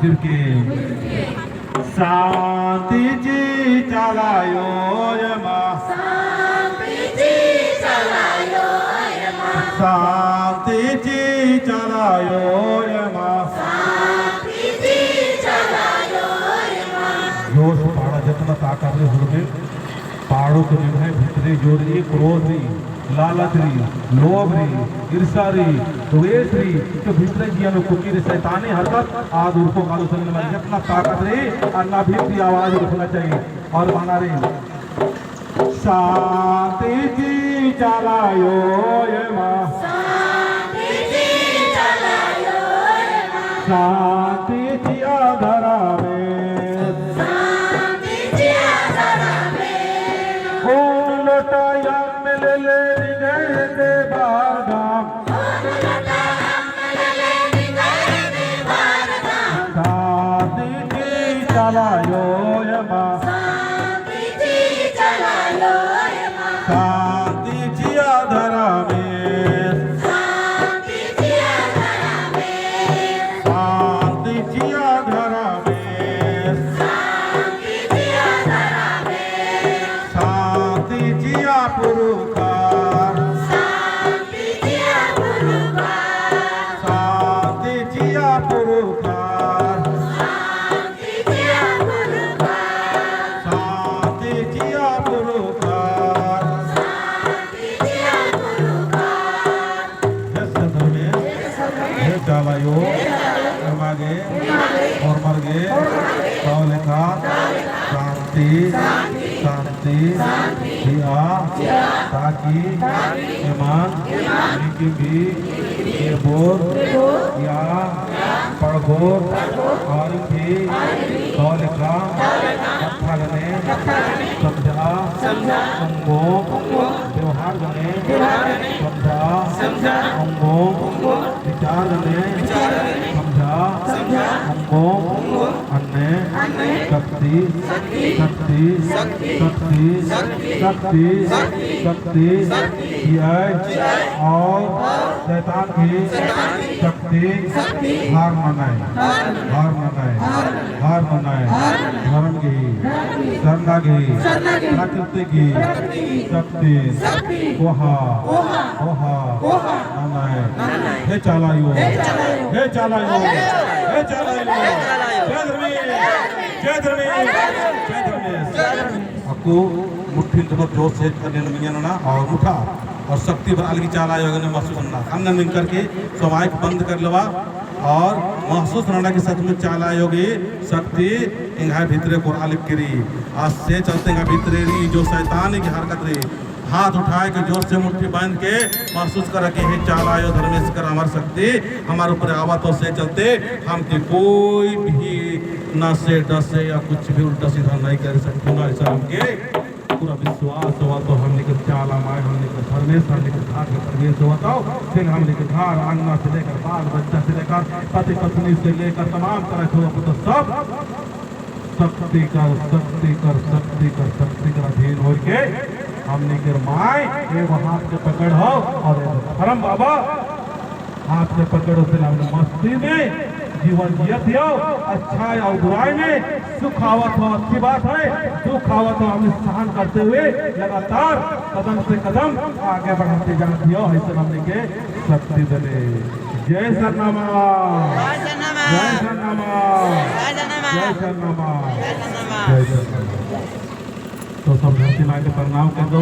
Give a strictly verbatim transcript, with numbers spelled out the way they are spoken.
फिर के शांति ची चाला अयो एमा। शांति ची चाला अयो एमा। शांति ची चाला अयो एमा। शांति ची चाला अयो एमा। जोश पाड़ा जितना ताकत रई हुरमिन पाड़ो तो निम्है भितरे जो रई, क्रोध रई, लालच रई, लोभ रई, ईर्ष्या रई, द्वेष रई, तो भितरे जिया नू कुक्की रई, शैतानी हरकत, आद उरखो कालो सन्ने मा जितना ताकत रई, अन्ना भितरी आवाज उरखना चाहिए। और बअना रई, शांति ची चाला अयो एमा। शांति ची चाला अयो एमा। शांति चिआ धरमे। शांति चिआ धरमे। ओन लोटा अम्म लेले निंग्है हेद्दे बरदम। ओन लोटा अम्म लेले निंग्है हेद्दे बरदम। शांति ची चाला अयो एमा। शांति ची चाला अयो एमा। शांति चिआ धरमे। शांति चिआ धरमे। शांति चिआ धरमे। शांति चिआ धरमे। शांति चिआ पुरुखर। शांति चिआ पुरुखर। शांति चिआ पुरुखर। शांति चिआ पुरुखर। शांति चिआ पुरुखर। शांति चिआ पुरुखर। हे सत धर्मेस, हे चाला अयो, एमा गे, होरमर गे, दव लेखा, शांति, शांति, चिआ, ताकि, एमन, नीकिम भी, एबोर, या, पड़गोर, आरिम भी, दव लेखा, कत्था गने, समझा, ओंगोम, व्यवहार गने, समझा, ओंगोम, विचार गने, समझा, ओंगोम, अन्ने, शक्ति, शक्ति, शक्ति, शक्ति, शक्ति, चिअय और शैतान की शक्ति हार ननय, हार ननय, हार ननय। धर्म गही, सरना गही, प्राकृतिक गही शक्ति कोहा, कोहा, कोहा ननय। हे चाला अयो, हे चाला अयो, हे चाला अयो। जय धर्मेस, जय धर्मेस, जय धर्मेस। अक्कु मुट्ठिन जबर जोर से करने मिंगा नना और मुठा और शक्ति बरआ लगी चाला अयो गने महसूस नना। अन्ने मिंग करके सब आँख बंद कर लेवा और महसूस नना कि सच में चाला अयो गही शक्ति एंग्है भितरे कोरआ लगी रई। आ से चलते एंग्है भितरे रई जो शैतान की हरकत रई। हाथ उठाए के जोर से मुट्ठी बांध के महसूस करा कि हे चाला अयो धर्मेस कर हमार शक्ति हमार ऊपर आवत हो, से चलते हमके कोई भी नसे डसे या कुछ भी उल्टा सीधा नहीं कर सकते ना। ऐसा हमके पूरा विश्वास होवा तो हमनी के चाला माय, हमनी के धर्मेस, हमनी के धार के धर्मेस होवा तो फिर हमनी के घर आंगना से लेकर बाल बच्चा से लेकर पति पत्नी से लेकर तमाम तरह के होवा तो सब शक्ति कर, शक्ति कर, शक्ति कर, शक्ति कर अधीन होइके हमनी के माय एगो हाथ के पकड़ हो और एगो धर्म बाबा हाथ के पकड़ हो। फिर हमने मस्ती में जीवन जियत हो, अच्छा और बुराई में सुख आवत हो, अच्छी बात है, दुख आवत हो, हमने सहन करते हुए लगातार कदम से कदम आगे बढ़ते जात हो। ऐसे हमनी के शक्ति देले। जय सरना माँ। जय सरना माँ। जय सरना माँ। जय सरना माँ। जय सरना माँ। जय सरना माँ। जय सरना माँ। तो सब धरती माँ के प्रणाम कर दो।